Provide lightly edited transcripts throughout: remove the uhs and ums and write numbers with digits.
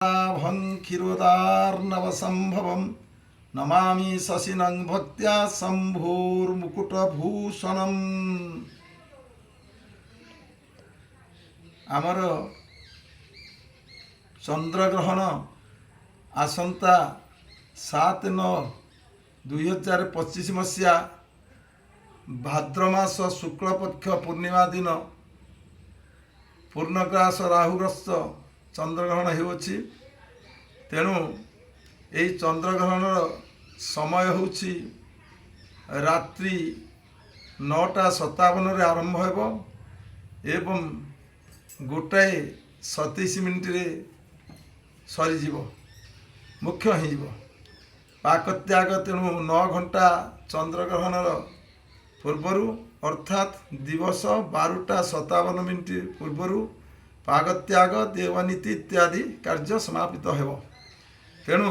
ପଦ୍ମନାଭଂ କ୍ଷୀରୋଦାର୍ଣ୍ଣବ ସମ୍ଭବಂ ନମାମି ଶଶିନଂ ଭକ୍ତ୍ୟା ଶମ୍ଭୋର୍ମୁକୁଟଭୂଷଣମ୍। ଆମର ଚନ୍ଦ୍ରଗ୍ରହଣ ଆସନ୍ତା 7/9/2025 ମସିହା ଭାଦ୍ର ମାସ ଶୁକ୍ଳପକ୍ଷ ପୂର୍ଣ୍ଣିମା ଦିନ ପୂର୍ଣ୍ଣଗ୍ରାସ ରାହୁଗ୍ରସ୍ତ ଚନ୍ଦ୍ରଗ୍ରହଣ ହେଉଅଛି। ତେଣୁ ଏହି ଚନ୍ଦ୍ରଗ୍ରହଣର ସମୟ ହେଉଛି ରାତ୍ରି 9ଟା 57ରେ ଆରମ୍ଭ ହେବ ଏବଂ 1ଟା 27 ମିନିଟରେ ସରିଯିବ, ମୋକ୍ଷ ହେଇଯିବ, ପାକତ୍ୟାଗ। ତେଣୁ 9 ଘଣ୍ଟା ଚନ୍ଦ୍ରଗ୍ରହଣର ପୂର୍ବରୁ, ଅର୍ଥାତ୍ ଦିବସ 12ଟା 57 ମିନିଟ୍ ପୂର୍ବରୁ ପାଗତ୍ୟାଗ, ଦେବନୀତି ଇତ୍ୟାଦି କାର୍ଯ୍ୟ ସମାପିତ ହେବ। ତେଣୁ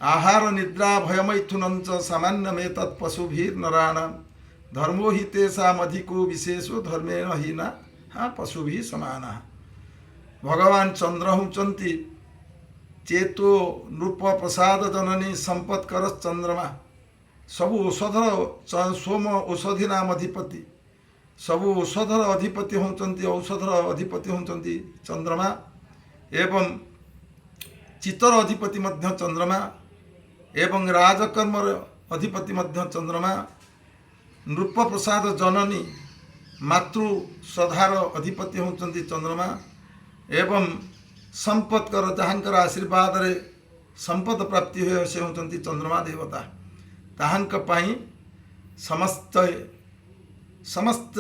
ଆହାର ନିଦ୍ରା ଭୟମୈଥୁନଞ୍ଚ ସାମାନ୍ୟମେତତ୍ ପଶୁଭିର୍ନରାଣାମ ଧର୍ମୋ ହି ତେଷାମଧିକୋ ବିଶେଷୋ ଧର୍ମେଣ ହୀନା ହଁ ପଶୁଭି ସମାନା। ଭଗବାନ ଚନ୍ଦ୍ର ହେଉଛନ୍ତି ଚେତୋ ନୃପ ପ୍ରସାଦ ଜନନୀ ସମ୍ପତ୍କର ଚନ୍ଦ୍ରମା। ସବୁ ଔଷଧର, ସୋମ ଔଷଧି ନାମ ଅଧିପତି। ସବୁ ଔଷଧର ଅଧିପତି ହେଉଛନ୍ତି, ଔଷଧର ଅଧିପତି ହେଉଛନ୍ତି ଚନ୍ଦ୍ରମା ଏବଂ ଚିତ୍ତର ଅଧିପତି ମଧ୍ୟ ଚନ୍ଦ୍ରମା ଏବଂ ରାଜକର୍ମର ଅଧିପତି ମଧ୍ୟ ଚନ୍ଦ୍ରମା। ନୃପ ପ୍ରସାଦ ଜନନୀ ମାତୃ ଶ୍ରଦ୍ଧାର ଅଧିପତି ହେଉଛନ୍ତି ଚନ୍ଦ୍ରମା ଏବଂ ସମ୍ପତ୍କର, ଯାହାଙ୍କର ଆଶୀର୍ବାଦରେ ସମ୍ପଦ ପ୍ରାପ୍ତି ହୁଏ, ସେ ହେଉଛନ୍ତି ଚନ୍ଦ୍ରମା ଦେବତା। ତାହାଙ୍କ ପାଇଁ ସମସ୍ତ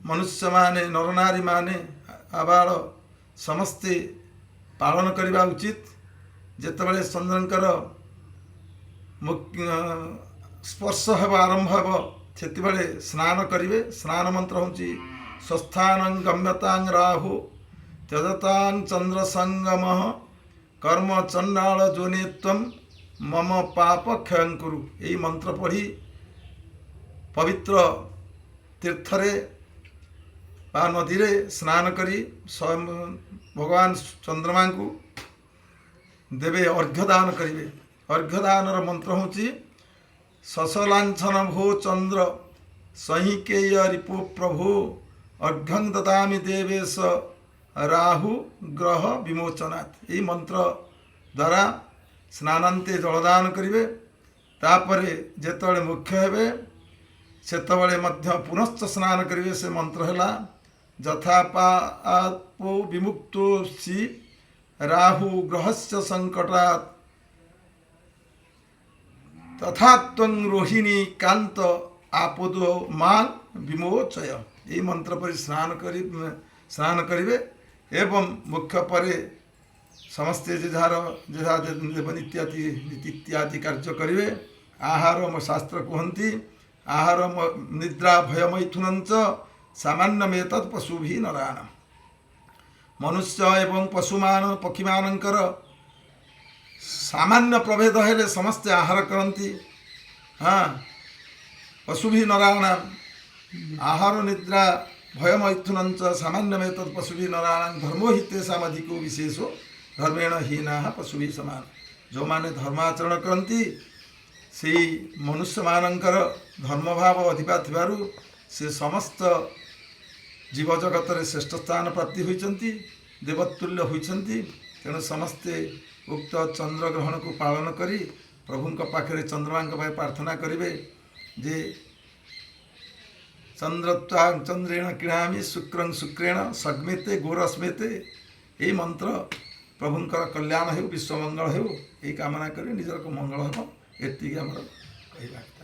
ମନୁଷ୍ୟମାନେ, ନରନାରୀମାନେ, ଆବାଳ ସମସ୍ତେ ପାଳନ କରିବା ଉଚିତ। ଯେତେବେଳେ ଚନ୍ଦ୍ରଙ୍କର ସ୍ପର୍ଶ ହେବ, ଆରମ୍ଭ ହେବ, ସେତେବେଳେ ସ୍ନାନ କରିବେ। ସ୍ନାନ ମନ୍ତ୍ର ହେଉଛି ସ୍ୱସ୍ଥାନଂ ଗମ୍ୟତାଂ ରାହୁ ତ୍ୟଜତାଂ ଚନ୍ଦ୍ର ସଙ୍ଗମ କର୍ମ ଚଣ୍ଡାଳ ଯୋନିତ୍ୱಂ ମମ ପାପ କ୍ଷୟଂ କୁରୁ। ଏହି ମନ୍ତ୍ର ପଢ଼ି ପବିତ୍ର ତୀର୍ଥରେ ବା ନଦୀରେ ସ୍ନାନ କରି ଭଗବାନ ଚନ୍ଦ୍ରମାଙ୍କୁ ଦେବେ, ଅର୍ଘ୍ୟଦାନ କରିବେ। ଅର୍ଘ୍ୟଦାନର ମନ୍ତ୍ର ହେଉଛି ଶଶଲାଞ୍ଛନ ଭୋ ଚନ୍ଦ୍ର ସହିକେୟ ରିପୁ ପ୍ରଭୁ ଅର୍ଘ୍ୟଂ ଦଦାମି ଦେବେଶ ରାହୁ ଗ୍ରହ ବିମୋଚନାତ୍। ଏହି ମନ୍ତ୍ର ଦ୍ୱାରା ସ୍ନାନାନ୍ତେ ଜଳଦାନ କରିବେ। ତାପରେ ଯେତେବେଳେ ମୋକ୍ଷ ହେବେ, ସେତେବେଳେ ମଧ୍ୟ ପୁନଶ୍ଚ ସ୍ନାନ କରିବେ। ସେ ମନ୍ତ୍ର ହେଲା ଯଥା ପାପୋ ବିମୁକ୍ତୋସି ରାହୁ ଗ୍ରହସ୍ୟ ସଂକଟାତ୍ ତଥା ତ୍ୱଂ ରୋହିଣୀ କାନ୍ତ ଆପଦୋ ମାଂ ବିମୋଚୟ। ଏହି ମନ୍ତ୍ର ପରି ସ୍ନାନ କରିବେ ଏବଂ ମୋକ୍ଷ ପରେ ସମସ୍ତେ ଯେ ଯାହାର ଯାହା ଦେବ ଇତ୍ୟାଦି ନୀତି ଇତ୍ୟାଦି କାର୍ଯ୍ୟ କରିବେ। ଆହାର, ମୋ ଶାସ୍ତ୍ର କୁହନ୍ତି, ଆହାର ନିଦ୍ରା ଭୟ ମୈଥୁନଞ୍ଚ ସାମାନ୍ୟମେତତ୍ ପଶୁଭି ନରାଣ। ମନୁଷ୍ୟ ଏବଂ ପଶୁମାନ ପକ୍ଷୀମାନଙ୍କର ସାମାନ୍ୟ ପ୍ରଭେଦ ହେଲେ ସମସ୍ତେ ଆହାର କରନ୍ତି। ହଁ, ପଶୁଭି ନରାଣ ଆହାର ନିଦ୍ରା ଭୟ ମୈଥୁନଞ୍ଚ ସାମାନ୍ୟମେତତ୍ ପଶୁଭି ନରାଣ ଧର୍ମୋ ହି ତେଷାମଧିକୋ ବିଶେଷୋ ଧର୍ମେଣ ହୀନା ପଶୁଭି ସମାନ। ଯେଉଁମାନେ ଧର୍ମ ଆଚରଣ କରନ୍ତି, ସେଇ ମନୁଷ୍ୟମାନଙ୍କର ଧର୍ମଭାବ ଅଧିକା ଥିବାରୁ ସେ ସମସ୍ତ ଜୀବଜଗତରେ ଶ୍ରେଷ୍ଠ ସ୍ଥାନ ପ୍ରାପ୍ତି ହୋଇଛନ୍ତି, ଦେବତୁଲ୍ୟ ହୋଇଛନ୍ତି। ତେଣୁ ସମସ୍ତେ ଉକ୍ତ ଚନ୍ଦ୍ରଗ୍ରହଣକୁ ପାଳନ କରି ପ୍ରଭୁଙ୍କ ପାଖରେ, ଚନ୍ଦ୍ରମାଙ୍କ ପାଇଁ ପ୍ରାର୍ଥନା କରିବେ ଯେ ଚନ୍ଦ୍ରତ୍ୱା ଚନ୍ଦ୍ରେଣ କ୍ରୀଡ଼ାମି ଶୁକ୍ରଂ ଶୁକ୍ରେଣ ସଗ୍ମେତେ ଗୋରସ୍ମେତେ। ଏହି ମନ୍ତ୍ର, ପ୍ରଭୁଙ୍କର କଲ୍ୟାଣ ହେଉ, ବିଶ୍ୱମଙ୍ଗଳ ହେଉ, ଏହି କାମନା କରି ନିଜର ମଙ୍ଗଳ ହେବ। ଏତିକି ଆମର କହିବା କଥା।